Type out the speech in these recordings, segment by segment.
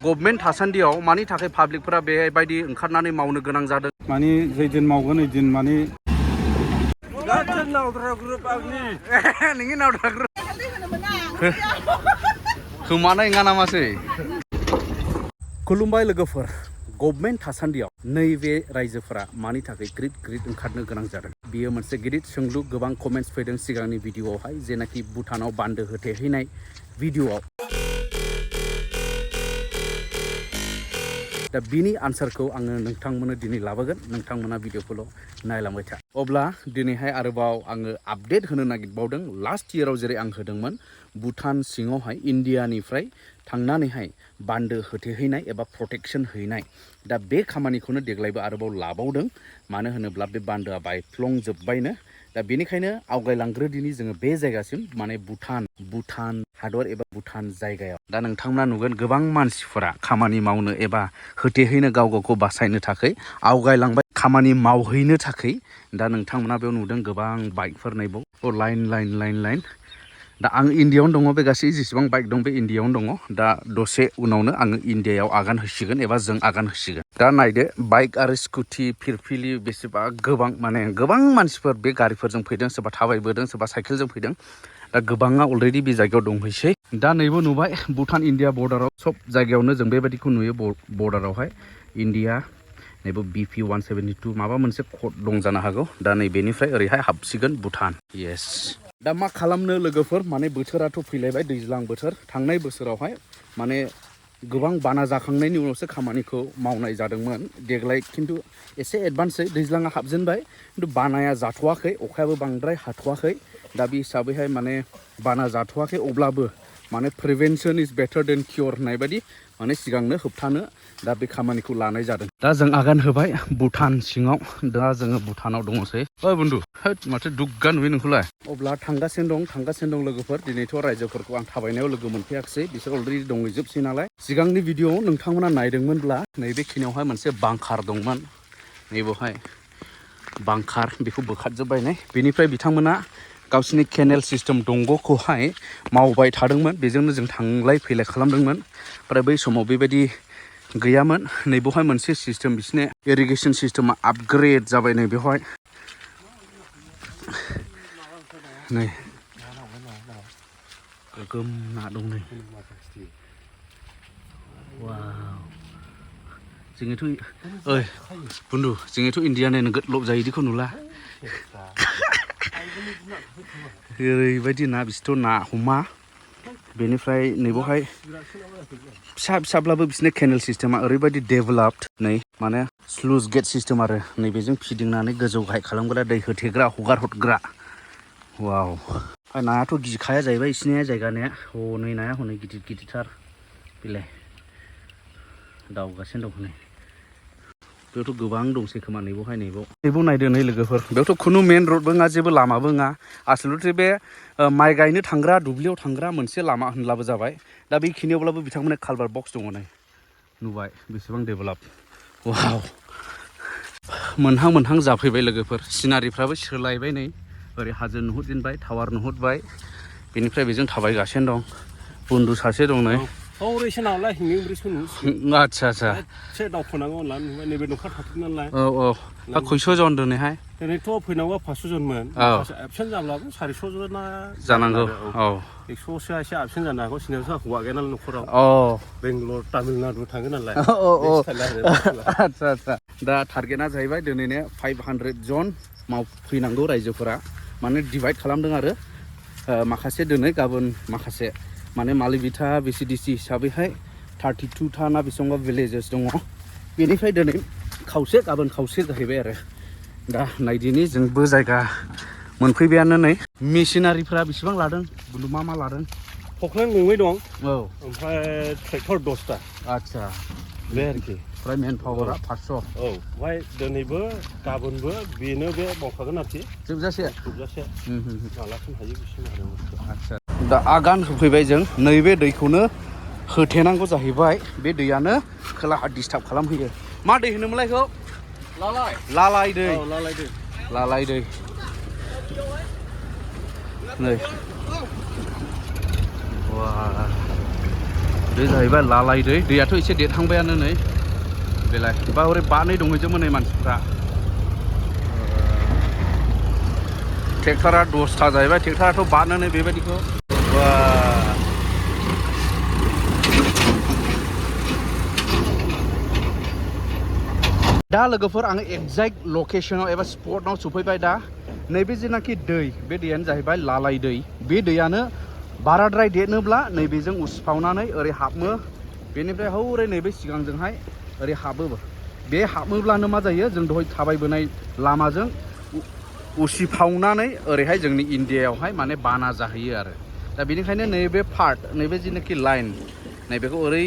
Government थासान्दियाव मानि थाखाय पाब्लिकफोरा बेबायदि ओंखारनानै मावनो गोनां जादों माने जैदिन मावगोन ओइदिन माने नोंनि नावद्रा ग्रुप खोमानाय नङा नामासै खुलुमबाय लोगोफोर गभर्नमेन्ट थासान्दियाव नैबे रायजोफोरा मानि थाखाय ग्रिद ओंखारनो गोनां जादों बियो मोनसे गिदिर सोंलु गोबां कमेन्ट्स फैदों सिगांनि भिडिअआवहाय जेनाखि भुटानाव बान्दो होथेहैनाय भिडिअआव दा बिनि आन्सारखौ आङो नोंथांमोननो दिनै लाबोगोन नोंथांमोना भिडिअखौल' नायलांबाय था अब्ला दिनैहाय आरोबाव आङो आपडेट होनो नागिरबावदों लास्ट इयाराव जेरै आं होदोंमोन भुटान सिङावहाय इन्डियानिफ्राय थांनानैहाय बान्दो होथेहैनाय एबा प्रटेक्शन हैनाय दा बे खामानिखौनो देग्लायबो आरोबाव लाबावदों मानो होनोब्ला बे बान्दोआ बायफ्लंजोब्बायनो दा बेनिखायनो आवगायलांग्रोदिनि जोङो बे जायगासिम माने भुटान हादर एबा भुटान जायगायाव दा नोंथांमोना नुगोन गोबां मानसिफोरा खामानि मावनो एबा होथेहैनो गावखौ बासायनो थाखाय आवगायलांबाय खामानि मावहैनो थाखाय दा नोंथांमोना बेयाव नुदों गोबां बाइकफोर नायबाव लाइन दा आं इन्डियायावनो दङ बे गासै जेसेबां बाइक दं बे इन्डियायावनो दङ दा दसे उनावनो आङो इन्डियायाव आगान होसिगोन एबा जों आगान होसिगोन दा नायदो बाइक आरो स्कुटि फिरफिलि बेसेबा गोबां मानसिफोर बे गारिफोरजों फैदों सोरबा थाबायबोदों सोरबा साइकेलजों फैदों दा गोबाङा अलरेडि बे जायगायाव दंहैसै दा नैबो नुबाय भुटान इन्डिया बर्डाराव सब जायगायावनो जों बेबायदिखौ नुयो बर्डारावहाय इन्डिया नैबे BP 172 माबा मोनसे कड दं जानो हागौ दा नैबेनिफ्राय ओरैहाय हाबसिगोन भुटान येस दा मा खालामनो लोगोफोर माने बोथोराथ' फैलायबाय दैज्लां बोथोर थांनाय बोसोरावहाय माने गोबां बाना जाखांनायनि उनावसो खामानिखौ मावनाय जादोंमोन देग्लाय खिन्थु एसे एडभान्सै दैज्लाङा हाबजेनबाय खिन्थु बानाया जाथ'वाखै अखायाबो बांद्राय हाथ'वाखै दा बे हिसाबैहाय माने बाना जाथ'वाखै अब्लाबो माने प्रिभेन्सन इज बेटार देन कियर होननाय बायदि माने सिगांनो होबथानो दा बे खामानिखौ लानाय जादों दा जों आगान होबाय भुटान सिङाव दा जोङो भुटानाव दङसै ओइ बन्धु होद माथो दुग्गा नुयो नोंखौलाय अब्ला थांगासिनो दं लोगोफोर दिनैथ' रायजोफोरखौ आं थाबायनायाव लोगो मोनफैयाखिसै बिसोर अलरेडि दंहैजोबसै नालाय सिगांनि भिडिअआव नोंथांमोना नायदोंमोनब्ला नैबेखिनियावहाय मोनसे बांखार दंमोन नैबेवहाय बांखार बेखौ बोखारजोब्बायनाय बेनिफ्राय बिथांमोना गावसिनि केनेल सिस्टेम दंग'खौहाय मावबाय थादोंमोन बेजोंनो जों थांलाय फैलाय खालामदोंमोन ओमफ्राय बै समाव बेबायदि गैयामोन नैबेवहाय मोनसे सिस्टेम बिसिनि इरिगेसन सिस्टेमा आपग्रेड जाबाय नै बेवहाय नै गोगोम ना दं नै वाव जोंनिथ' ओइ बन्धु जोंनिथ' इन्डिया नायनो गोदलब जायो इदिखौ नुला ओरैबायदि ना बिसोरथ' ना हमा बेनिफ्राय नैबेवहाय फिसाब्लाबो बिसोरनि केनेल सिस्टेमा ओरैबायदि डेभेलप्ड नै माने स्लुइस गेट सिस्टेम आरो नैबेजों फिदिंनानै गोजौ गाहाय खालामग्रा दै होथेग्रा हगार हरग्रा वाव नायाथ' गिखाया जाहैबाय बिसोरनि जायगानिया हनै नाया हनै गिदिरथार बिलाय दावगासिनो दं हनै बेयावथ' गोबां दंसै खोमा नैबाव नायदो नै लोगोफोर बेयावथ' खुनु मेन रडबो नङा जेबो लामाबो नङा आसलथे बे माइ गायनो थांग्रा दुब्लियाव थांग्रा मोनसे लामा होनब्लाबो जाबाय दा बेखिनियावब्लाबो बिथांमोना कालभार बक्स दङ नै नुबाय बेसेबां डेभेलप वाव मोनहां जाफैबाय लोगोफोर सिनारिफ्राबो सोलायबाय नै ओरै हाजो नुहुरजेनबाय टावार नुहुरबाय बेनिफ्राय बेजों थाबायगासिनो दं बन्धु सासे दं नै आच्छा एसे दावखोनांगौ होननानै नैबे न'खर थाफैदों नालाय औ दा खयस' जन दिनैहाय दिनैथ' फैनांगौआ 500 जनमोन एबसेन्ट जाब्लाबो 400 जना जानांगौ औ 100सोआ एसे एबसेन्ट जानो हागौ सिनायावसो हौवा गैया नालाय न'खराव बेंगलर तामिलनाडु थांगोन नालाय आच्छा दा टारगेटआ जाहैबाय दिनैनो 500 जन फैनांगौ रायजोफोरा माने डिभाइड खालामदों आरो माखासे दिनै गाबोन माखासे माने मालिबिथा BCDC हिसाबैहाय 32 था ना बेसेबांबा भिलेजेस दङ बेनिफ्राय दिनै खावसे गाबोन खावसे जाहैबाय आरो दा नायदिनि जोंबो जायगा मोनफैबायानो नै मेसिनारिफ्रा बेसेबां लादों बन्धु मा लादों फख्रेन गंनै दं औ ओमफ्राय ट्रेक्टर 10टा आच्छा बे आरोखि ओमफ्राय मेन पावारा 500 औ ओमफ्राय दिनैबो गाबोनबो बेनो बे मावखागोन आरोखि जोबजासे मालासिम हायो बिसिम आरो आच्छा दा आगान होफैबाय जों नैबे दैखौनो होथेनांगौ जाहैबाय बे दैयानो खोलाहा डिस्टार्ब खालामहोयो मा दै होनोमोनलाय बेखौ लालाय दै लालाय दै नै वा बे जाहैबाय लालाय दै दैयाथ' एसे देरहांबायानो नै बेलाय बा हरै बानै दंहैजोबो नै मानसिफ्रा ट्रेक्टरा 10था जाहैबाय ट्रेक्टराथ' बानो नै बेबायदिखौ वा दा लोगोफोर आङो एक्जेक्ट लकेशनाव एबा स्पटआव सफैबाय दा नैबे जेनाखि दै बे दैयानो जाहैबाय लालाय दै बे दैयानो बाराद्राय देरनोब्ला नैबेजों उसिफावनानै ओरै हाबमो बेनिफ्राय हौरै नैबे सिगांजोंहाय ओरै हाबो बे हाबोब्लानो मा जायो जों दहाय थाबायबोनाय लामाजों उसिफावनानै ओरैहाय जोंनि इन्डियायावहाय माने बाना जाहैयो आरो दा बेनिखायनो नैबे पार्ट नैबे जेनाखि लाइन नैबेखौ ओरै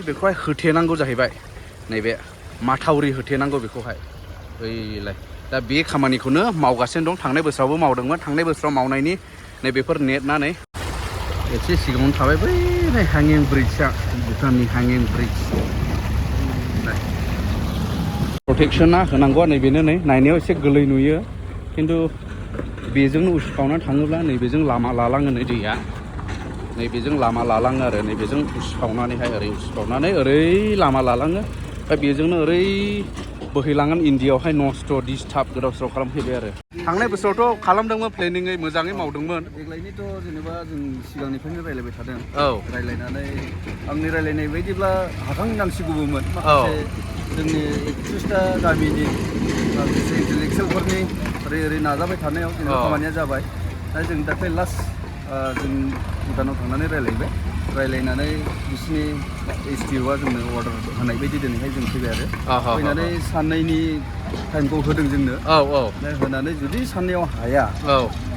बेखौहाय होथेनांगौ जाहैबाय नैबे माथावरि होथेनांगौ बेखौहाय ओइलाय दा बे खामानिखौनो मावगासिनो दं थांनाय बोसोरावबो मावदोंमोन थांनाय बोसोराव मावनायनि नैबेफोर नेटनानै एसे सिगाङावनो थाबाय बै हेंगिं ब्रिजआ भुटाननि हेंगिं ब्रिज प्रटेक्शना होनांगौआ नैबेनो नै नायनायाव एसे गोरलै नुयो खिन्थु बेजोंनो उसिफावनानै थाङोब्ला नैबेजों लामा लालाङो नै दैया नैबेजों लामा लालाङो आरो नैबेजों उसिफावनानैहाय ओरै उसिफावनानै ओरै लामा लालाङो दा बेजोंनो ओरै बोहैलांगोन इन्डियायावहाय नस्थ' डिस्टार्ब गोदाव सोराव खालामफैबाय आरो थांनाय बोसोरावथ' खालामदोंमोन प्लेनिङै मोजाङै मावदोंमोन देग्लायनिथ' जेनेबा जों सिगांनिफ्रायनो रायलायबाय थादों औ रायलायनानै आंनि रायलायनाय बायदिब्ला हाखांनांसिगौबोमोन माखासे जोंनि 31टा गामिनि माखासे इन्टेलेक्सुयेलफोरनि ओरै नाजाबाय थानायाव जेनेबा खामानिया जाबाय दा जों दाख्लै लास्ट जों भुटानाव थांनानै रायलायनानै बिसिनि SDOआ जोंनो अर्डार होनाय बायदि दिनैहाय जों फैबाय आरो फैनानै साननैनि टाइमखौ होदों जोंनो होनानै जुदि साननैयाव हाया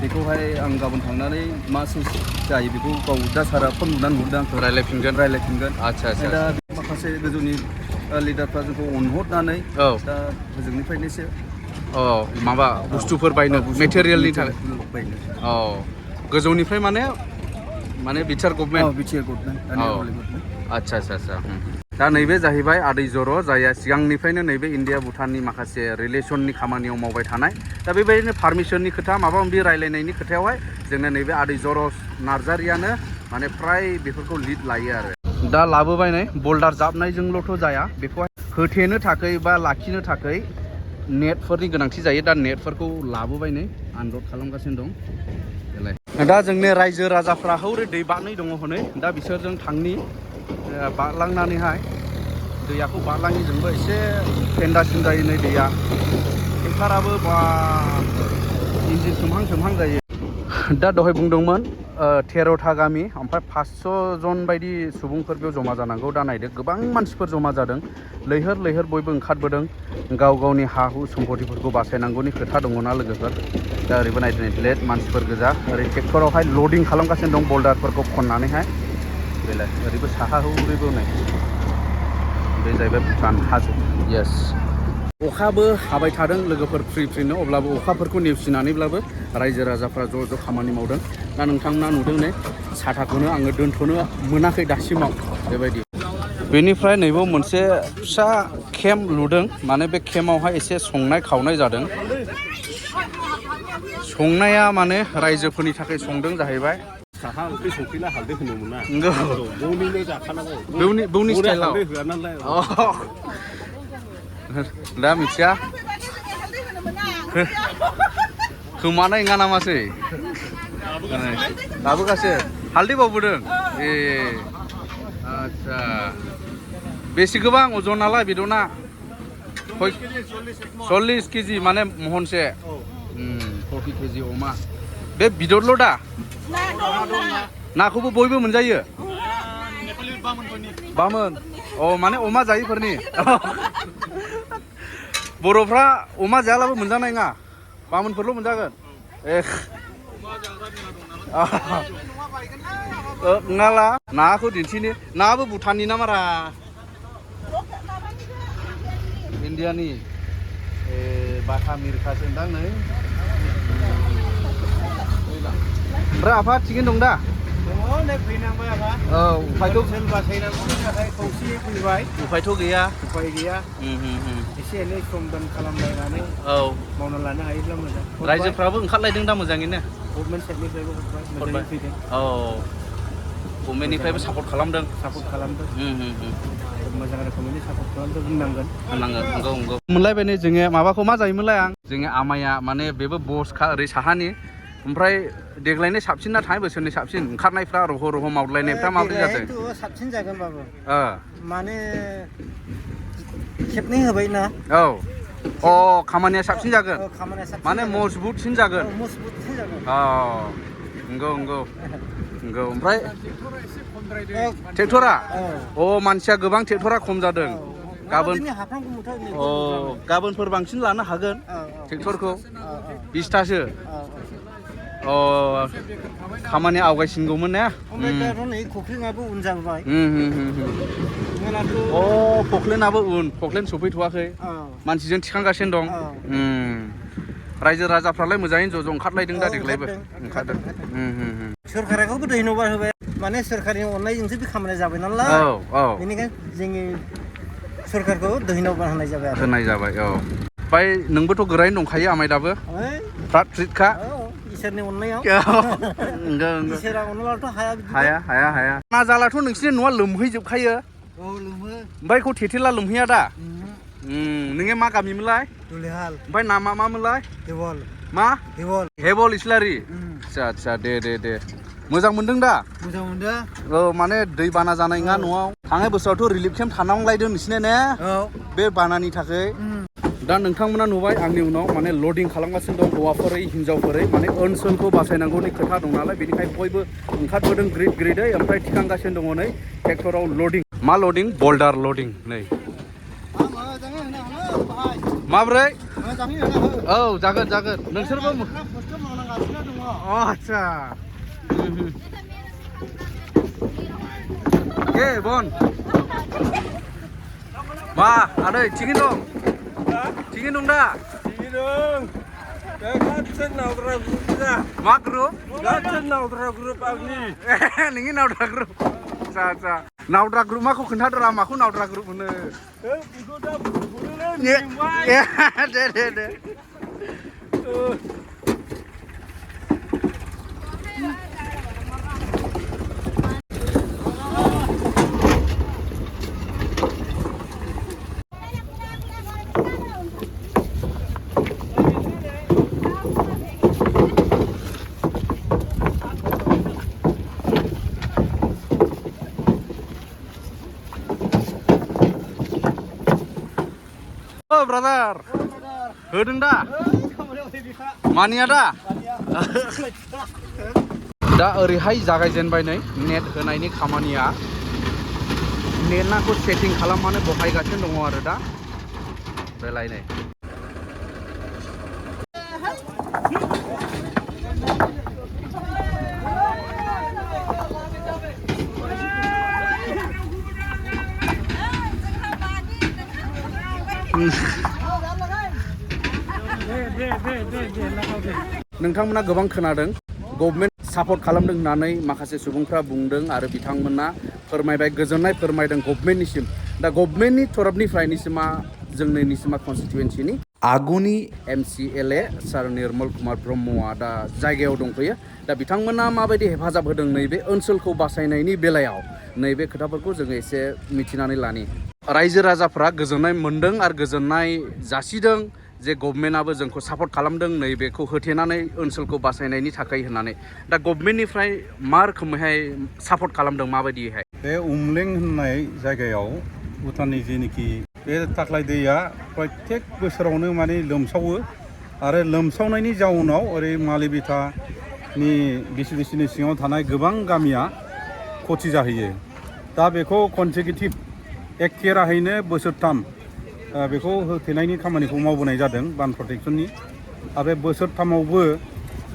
बेखौहाय आं गाबोन थांनानै मा जायो बेखौ गाव दा सारा फन बुनानै हरदों आंखौ रायलायफिनगोन आदसा दा माखासे गोजौनि लिडारफ्रा जोंखौ अनहरनानै दा होजोंनिफ्रायनोसो माबा बुस्थुफोर बायनो मेटेरियेलनि थाखाय बायनो गोजौनिफ्राय माने बिटिआर गभर्नमेन्ट आदसा दा नैबे जाहैबाय आदै जर' जायहा सिगांनिफ्रायनो नैबे इन्डिया भुटाननि माखासे रिलेसननि खामानियाव मावबाय थानाय दा बेबायदिनो पारमिसननि खोथा माबा माबि रायलायनायनि खोथायावहाय जोंना नैबे आदै जर' नार्जारियानो माने फ्राय बेफोरखौ लिड लायो आरो दा लाबोबाय नै बल्डार जाबनायजोंल'थ' जाया बेखौहाय होथेनो थाखाय बा लाखिनो थाखाय नेटफोरनि गोनांथि जायो दा नेटफोरखौ लाबोबाय नै आनलड खालामगासिनो दं दा जोंनि रायजो राजाफ्रा हौरै दै बारनै दङ हनै दा बिसोरजों थांनि बारलांनानैहाय दैयाखौ बारलाङि जोंबो एसे फेन्दासिन जायो नै दैया ट्रेक्टराबो बा इन्जिन सोमहां जायो दा दहाय बुंदोंमोन 13टा गामि ओमफ्राय 500 जन बायदि सुबुंफोर बेयाव जमा जानांगौ दा नायदो गोबां मानसिफोर जमा जादों लैहोर बयबो ओंखारबोदों गाव गावनि हा हु सम्पतिफोरखौ बासायनांगौनि खोथा दङना लोगोफोर दा ओरैबो नायदो लेट मानसिफोर गोजा ओरै ट्रेक्टरावहाय लडिं खालामगासिनो दं बल्डारफोरखौ खननानैहाय बेलाय ओरैबो साहा ओरैबो नै बे जाहैबाय भुटान हाजो येस अखाबो हाबाय थादों लोगोफोर फ्रिनो अब्लाबो अखाफोरखौ नेवसिनानैब्लाबो रायजो राजाफ्रा ज' खामानि मावदों दा नोंथांमोना नुदों नै साथाखौनो आङो दोनथ'नो मोनाखै दासिमाव बेबायदि बेनिफ्राय नैबेयाव मोनसे फिसा केम्प लुदों माने बे केम्पआवहाय एसे संनाय खावनाय जादों संनाया माने रायजोफोरनि थाखाय संदों जाहैबाय साहा ओंख्रि संफैला हालदै होनो मोना बौनिनो जाखानांगौ बौनि स्टाइलाव हालदै होआ नालाय दा मिथिया खोमानाय नङा नामासै लाबोगासो हालदै बावबोदों आदसा बेसे गोबां अजन नालाय बिदना 40 केजि माने महनसे 40 केजि अमा बे बिदरल' दा नाखौबो बयबो मोनजायो बामोन माने अमा जायैफोरनि बर'फ्रा अमा जायालाबो मोनजानाय नङा बामोनफोरल' मोनजागोन नङाला नाखौ दिन्थिनि नाबो भुटाननि नामारा इन्डियानि बाथा मिरखासो होनदां नै ओमफ्राय आफा थिगैनो दं दा उफायथ' बासायनांगौनि थाखाय खौसेयै फैबाय उफायथ' गैया उफाय गैया एसे एनै सम दान खालामलायनानै मावना लानो हायोब्ला मोजां रायजोफ्राबो ओंखारलायदों दा मोजाङैनो गभर्नमेन्ट साइडनिफ्रायबो हरबाय मोजाङै फैदों गभर्नमेन्टनिफ्रायबो सापर्ट खालामदों मोजां रोखोमैनो सापर्ट खालामदों बुंनांगोन नंगौ मोनलायबाय जोङो माबाखौ मा जायोमोनलाय आं जोङो आमाया माने बेबो बसखा ओरै साहानि ओमफ्राय देग्लायनो साबसिन ना थांनाय बोसोरनि साबसिन ओंखारनायफ्रा रह' मावलायनायफ्रा माबोरै जादों साबसिन जागोन बाबु माने खेबनै होबाय ना खामानिया साबसिन जागोन माने मजबुतसिन जागोन नंगौ ओमफ्राय ट्रेक्टरा मानसिया गोबां ट्रेक्टरा खम जादों गाबोनफोर बांसिन लानो हागोन ट्रेक्टरखौ 20थासो खामानिया आवगायसिनगौमोन ने खख्लिङाबो उन जाबाय खख्लेन सफैथ'वाखै मानसिजों थिखांगासिनो दं रायजो राजाफ्रालाय मोजाङै ज' ओंखारलायदों दा देग्लायबो ओंखारदों सरकाराखौबो धन्यबाद होबाय माने सरकारनि अननायजोंसो बे खामानिया जाबाय नालाय बेनिखायनो जोंनि सरकारखौ धन्यबाद होनाय जाबाय ओमफ्राय नोंबोथ' गोरायैनो दंखायो आमाय दाबो फ्रात फ्रिटखा इसोरनि अननायाव इसोरा अनलाथ' हाया ना जालाथ' नोंसिनि न'आ लोमहैजोबखायो ओमफ्राय बेखौ थेथेला लोमहैया दा नोङो मा गामिमोनलाय ओमफ्राय नामा मामोनलाय हेबल इस्लारि आदसा दे मोजां मोनदों दा मोजां मोनदों माने दै बाना जानाय नङा न'आव थांनाय बोसोरावथ' रिलिफ केम्प थानांलायदों नोंसिना ने बे बानानि थाखाय दा नोंथांमोना नुबाय आंनि उनाव माने लडिं खालामगासिनो दं हौवाफोरै हिनजावफोरै माने ओनसोलखौ बासायनांगौनि खोथा दं नालाय बेनिखायनो बयबो ओंखारबोदों ग्रिदै ओमफ्राय थिखांगासिनो दङ नै ट्रेक्टराव लडिं मा लडिं बल्डार लडिं नै माब्रै जागोन नोंसोरबो आदसा बन मा आदै थिगैनो दं दा मा ग्रुप नावद्रा ग्रुप आंनि नोंनि नावद्रा ग्रुप आदसा नावद्रा ग्रुप माखौ खोन्थादरा माखौ नावद्रा ग्रुप होनो दे ब्रादार होदों दा मानिया दा ओरैहाय जागायजेनबाय नै नेट होनायनि खामानिया नेटखौ सेटिं खालामनानै बहायगासिनो दङ आरो दा बेलाय नै नोंथांमोना गोबां खोनादों गभर्नमेन्ट सापर्ट खालामदों होननानै माखासे सुबुंफ्रा बुंदों आरो बिथांमोना फोरमायबाय गोजोननाय फोरमायदों गभर्नमेन्टनिसिम दा गभर्नमेन्टनि तरफनिफ्राय निसिमा जोंनि निसिमा कनस्टिटुवेन्सिनि आगुनि MCLA सार निर्मल कुमार ब्रह्मआ दा जायगायाव दंफैयो दा बिथांमोना माबायदि हेफाजाब होदों नैबे ओनसोलखौ बासायनायनि बेलायाव नैबे खोथाफोरखौ जोङो एसे मिथिनानै लानि रायजो राजाफ्रा गोजोननाय मोनदों आरो गोजोननाय जासिदों जे गभर्नमेन्टआबो जोंखौ सापर्ट खालामदों नैबेखौ होथेनानै ओनसोलखौ बासायनायनि थाखाय होननानै दा गभर्नमेन्टनिफ्राय मा रोखोमैहाय सापर्ट खालामदों माबायदिहाय बे उमलें होननाय जायगायाव भुटाननि जेनोखि बे थाख्लाय दैया प्रत्येक बोसोरावनो माने लोमसावो आरो लोमसावनायनि जाउनाव ओरै मालिबिथानि बिसिनि सिङाव थानाय गोबां गामिया खथि जाहैयो दा बेखौ कनसेकिउटिभ एखे राहैनो बोसोरथाम बेखौ होथेनायनि खामानिखौ मावबोनाय जादों बान प्रटेक्सननि आरो बे बोसोरथामावबो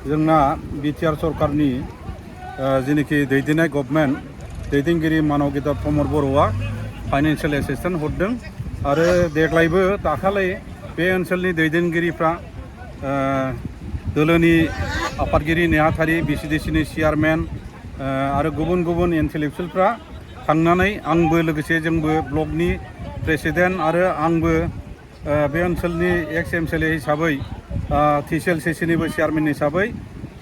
जोंना बिटिआर सरकारनि जेनोखि दैदेननाय गभर्नमेन्ट दैदेनगिरि मानव प्रमद बर'आ फाइनान्सियेल एसिस्टेन्स हरदों आरो देग्लायबो दाखालि बे ओनसोलनि दैदेनगिरिफ्रा दोलोनि आफादगिरि नेहाथारि बिसिडिसिनि चेयारमेन आरो गुबुन गुबुन इन्टेलेक्सुवेलफ्रा थांनानै आंबो लोगोसे जोंबो ब्लकनि प्रेसिडेन्ट आरो आंबो बे ओनसोलनि एक्स-MCLA हिसाबै TCL CCनिबो चेयारमेन हिसाबै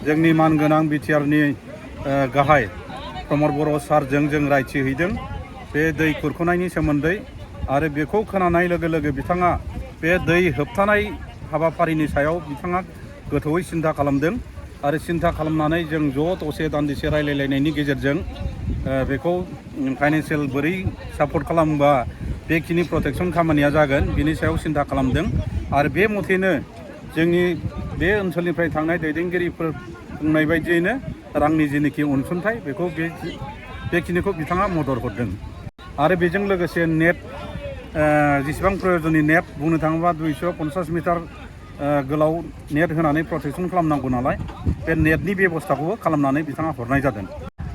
जोंनि मानगोनां बिटिआरनि गाहाय प्रमद बर' सारजों जों रायथिहैदों बे दै खुरख'नायनि सोमोन्दै आरो बेखौ खोनानाय लोगो लोगो बिथाङा बे दै होबथानाय हाबाफारिनि सायाव बिथाङा गोथौयै सिन्था खालामदों आरो सिन्था खालामनानै जों ज' दसे दान्दिसे रायलायलायनायनि गेजेरजों बेखौ फाइनान्सियेल बोरै सापर्ट खालामोबा बेखिनि प्रटेक्सन खामानिया जागोन बिनि सायाव सिन्था खालामदों आरो बे मथेनो जोंनि बे ओनसोलनिफ्राय थांनाय दैदेनगिरिफोर बुंनाय बायदियैनो रांनि जेनोखि अनसुंथाइ बेखौ बेखिनिखौ बिथाङा मदद हरदों आरो बेजों लोगोसे नेट जेसेबां प्रयजननि नेट बुंनो थाङोबा 250 मिटार गोलाव नेट होनानै प्रटेक्सन खालामनांगौ नालाय बे नेटनि बेबस्थाखौबो खालामनानै बिथाङा हरनाय जादों।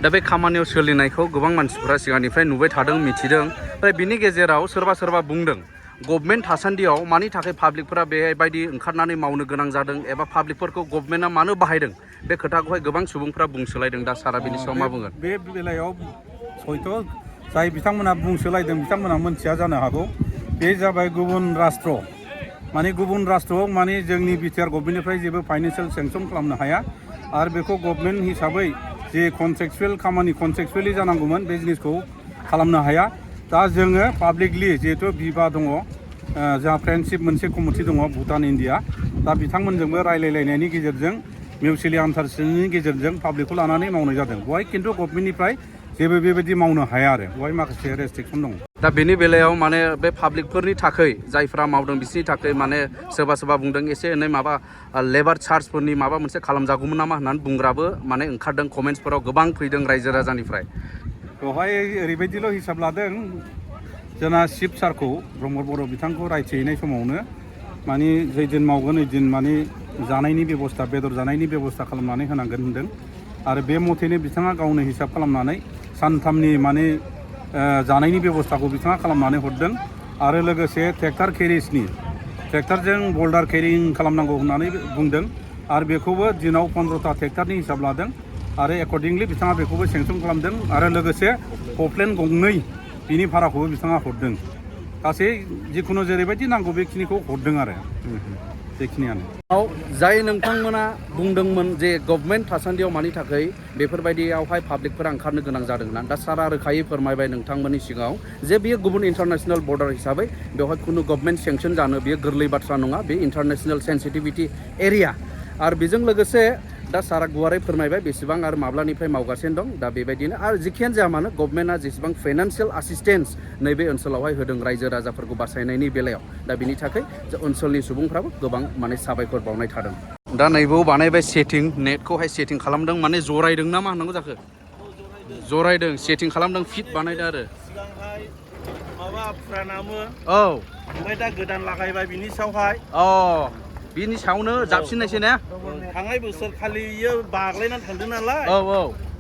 दा बे खामानियाव सोलिनायखौ गोबां मानसिफोरा सिगांनिफ्राय नुबाय थादों मिथिदों ओमफ्राय बिनि गेजेराव सोरबा बुंदों गभर्नमेन्ट थासान्दियाव मानि थाखाय पाब्लिकफोरा बेबायदि ओंखारनानै मावनो गोनां जादों एबा पाब्लिकफोरखौ गभर्नमेन्टआ मानो बाहायदों बे खोथाखौहाय गोबां सुबुंफ्रा बुंसोलायदों दा सारा बिनि सायाव मा बुंगोन? बे बेलायाव हयथ' जाय बिथांमोना बुंसोलायदों बिथांमोना मोनथिया जानो हागौ बे जाबाय गुबुन राष्ट्र माने गुबुन राष्ट्रआव माने जोंनि बिटिआर गभर्नमेन्टनिफ्राय जेबो फाइनान्सियेल सेंसन खालामनो हाया आरो बेखौ गभर्नमेन्ट हिसाबै जे कन्ट्रेक्चुवेल खामानि कन्ट्रेक्चुवेलि जानांगौमोन बे जिनिसखौ खालामनो हाया दा जोङो पाब्लिकलि जिहेथु बिबा दङ जोंहा फ्रेन्डशिप मोनसे कमिटि दङ भुटान इन्डिया दा बिथांमोनजोंबो रायलायलायनायनि गेजेरजों मिउचुवेलि आन्डारस्टेन्डिंनि गेजेरजों पाब्लिकखौ लानानै मावनाय जादों बेवहाय खिन्थु गभर्नमेन्टनिफ्राय जेबो बेबायदि मावनो हाया आरो बेवहाय माखासे रेस्ट्रिक्सन दङ। दा बेनि बेलायाव माने बे पाब्लिकफोरनि थाखाय जायफ्रा मावदों बिसोरनि थाखाय माने सोरबा बुंदों एसे एनै माबा लेबार चार्जफोरनि माबा मोनसे खालामजागौमोन नामा होननानै बुंग्राबो माने ओंखारदों कमेन्ट्सफोराव गोबां फैदों रायजो राजानिफ्राय। बेवहाय ओरैबायदिल' हिसाब लादों जोंना चिफ सारखौ प्रमद बर' बिथांखौ रायथिहैनाय समावनो माने जैदिन मावगोन ओइदिन माने जानायनि बेबस्था बेदर जानायनि बेबस्था खालामनानै होनांगोन होनदों आरो बे मथेनो बिथाङा गावनो हिसाब खालामनानै सानथामनि माने जानायनि बेबस्थाखौ बिथाङा खालामनानै हरदों आरो लोगोसे ट्रेक्टर केरिजनि ट्रेक्टरजों बल्डार केरिं खालामनांगौ होननानै बुंदों आरो बेखौबो दिनाव 15टा ट्रेक्टरनि हिसाब लादों आरो एकर्डिंलि बिथाङा बेखौबो सेंसन खालामदों आरो लोगोसे क'प्लेन गंनै बिनि भाराखौबो बिथाङा हरदों गासै जिखुनु जेरैबायदि नांगौ बेखिनिखौ हरदों आरो बेखिनियानो। जाय नोंथांमोना बुंदोंमोन जे गभर्नमेन्ट थासान्दियाव मानि थाखाय बेफोरबायदियावहाय पाब्लिकफोरा ओंखारनो गोनां जादोंना दा सारा रोखायै फोरमायबाय नोंथांमोननि सिगाङाव जे बियो गुबुन इन्टारनेसनेल बर्डार हिसाबै बेवहाय खुनु गभर्नमेन्ट सेंसन जानो बियो गोरलै बाथ्रा नङा बे इन्टारनेसनेल सेन्सिटिभिटि एरिया आरो बेजों लोगोसे दा सारा गुवारै फोरमायबाय बेसेबां आरो माब्लानिफ्राय मावगासिनो दं दा बेबायदिनो आरो जिखियानो जाया मानो गभर्नमेन्टआ जेसेबां फाइनान्सियेल एसिस्टेन्स नैबे ओनसोलावहाय होदों रायजो राजाफोरखौ बासायनायनि बेलायाव दा बिनि थाखाय ओनसोलनि सुबुंफ्राबो गोबां माने साबायखर बावनाय थादों। दा नैबेयाव बानायबाय सेटिं नेटखौहाय सेटिं खालामदों माने जरायदों ना मा होननांगौ जाखो जरायदों सेटिं खालामदों फिट बानायदों आरो सिगांहाय माबा फुरानामोन औ ओमफ्राय दा गोदान लागायबाय बिनि सायावहाय बिनि सायावनो जाबसिननायसै ने थांनाय बोसोर खालि इयो बाग्लायनानै थांदों नालाय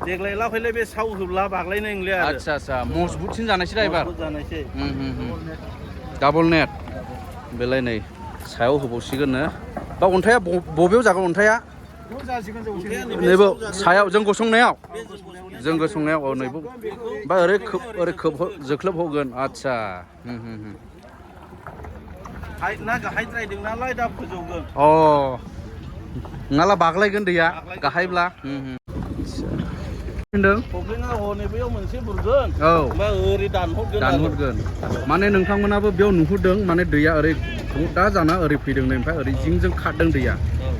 देग्लाय लाफैलाय बे साव होब्ला बाग्लायनाय नंलिया आरो आच्छा मजबुतसिन जानायसै दा एबार जानायसै डाबल नेट बेलाय नै सायाव होबावसिगोननो बा अन्थाइया बबेयाव जागोन अन्थाइया नैबो सायाव जों गसंनायाव औ नैबो बा ओरै खोब जोख्लोब होगोन आच्छा ना गाहायद्रायदों नालाय दा फोजौगोन नङाला बाग्लायगोन दैया गाहायब्ला होनदों प्रब्लेमा हनै बेयाव मोनसे बुरगोन ओमफ्राय ओरै दानहरगोन माने नोंथांमोनाबो बेयाव नुहुरदों माने दैया ओरै दा जाना ओरै फैदों ओमफ्राय ओरै जिंजों खारदों दैया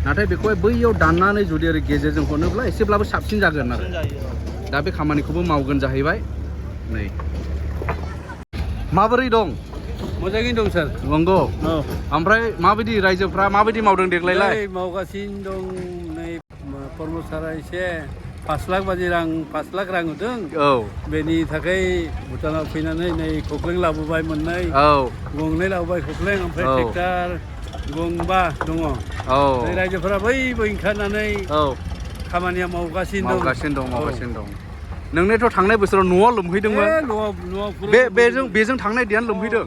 नाथाय बेखौहाय बैयाव दाननानै जुदि ओरै गेजेरजों हरनोब्ला एसेब्लाबो साबसिन जागोन आरो दा बे खामानिखौबो मावगोन जाहैबाय नै माबोरै दं मोजाङैनो दं सार नंगौ ओमफ्राय माबायदि रायजोफ्रा माबायदि मावदों देग्लायलाय मावगासिनो दं नै प्रमद सारा एसे 5 लाख रां होदों बेनि थाखाय भुटानाव फैनानै नै खख्लें लाबोबाय मोननै गंनै लाबोबाय खख्लें ओमफ्राय ट्रेक्टर गंबा दङ रायजोफोरा बैबो ओंखारनानै खामानिया मावगासिनो दं नोंनिथ' थांनाय बोसोराव न'आव लोमहैदोंमोन बेजों थांनाय दैयानो लोमहैदों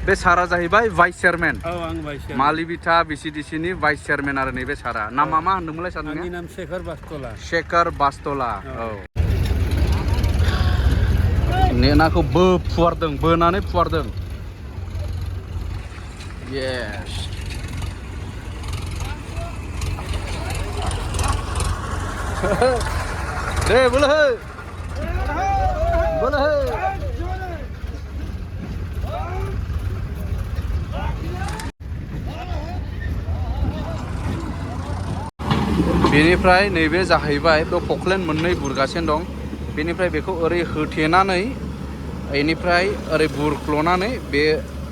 बे सारा जाहैबाय भाइस चेयारमेन औ आं भाइस चेयारमेन मालिबिथा बिसिडिसिनि भाइस चेयारमेन आरो नैबे सारा नामा मा होनदोंमोनलाय सार आंनि नाम शेखर बास्तला शेखर बास्तला औ नेनाखौ फुवारदों बोनानै फुवारदों येस दे बोलो बोलो बेनिफ्राय नैबे जाहैबाय बे पक्लेन मोननै बुरगासिनो दं बेनिफ्राय बेखौ ओरै होथेनानै बेनिफ्राय ओरै बुरख्ल'नानै बे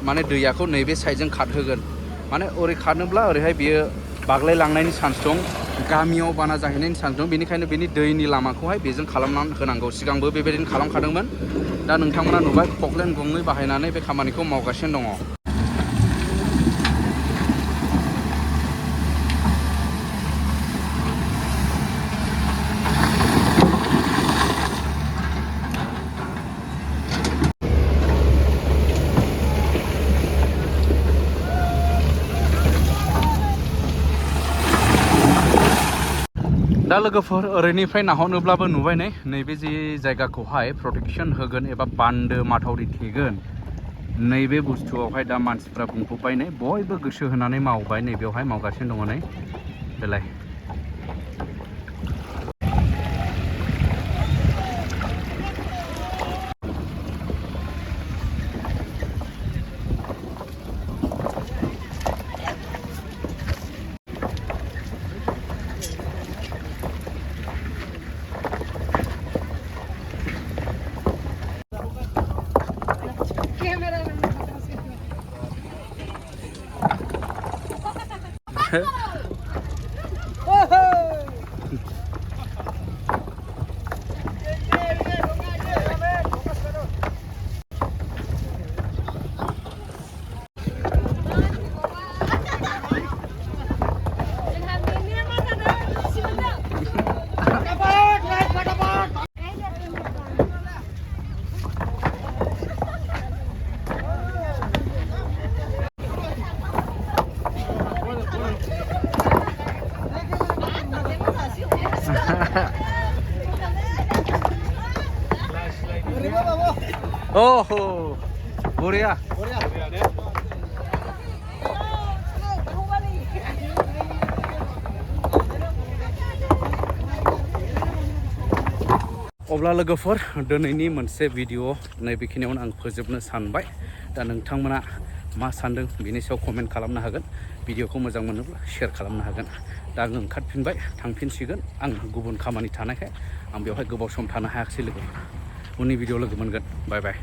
माने दैयाखौ नैबे साइडजों खारहोगोन माने ओरै खारनोब्ला ओरैहाय बियो बाग्लायलांनायनि चान्स दं गामियाव बाना जाहैनायनि चान्स दं बेनिखायनो बेनि दैनि लामाखौहाय बेजों खालामनानै होनांगौ सिगांबो बेबायदिनो खालामखादोंमोन दा नोंथांमोना नुबाय पक्लेन गंनै बाहायनानै बे खामानिखौ मावगासिनो दङ दा लोगोफोर ओरैनिफ्राय नाहरनोब्लाबो नुबाय नैबे जे जायगाखौहाय प्रटेक्शन होगोन एबा बान्दो माथावरि थेगोन नैबे बुस्थुआवहाय दा मानसिफ्रा बुंफबबाय बयबो गोसो होनानै मावबाय नैबेयावहाय मावगासिनो दङ बेलाय Oh, Korea. अब्ला लोगोफोर दिनैनि मोनसे भिडिअ नैबेखिनियावनो आं फोजोबनो सानबाय दा नोंथांमोना मा सानदों बिनि सायाव कमेन्ट खालामनो हागोन भिडिअखौ मोजां मोनोब्ला शेयार खालामनो हागोन दा आं ओंखारफिनबाय थांफिनसिगोन आं गुबुन खामानि थानायखाय आं बेवहाय गोबाव सम थानो हायाखिसै लोगो उननि भिडिअ लोगो मोनगोन बाय बाय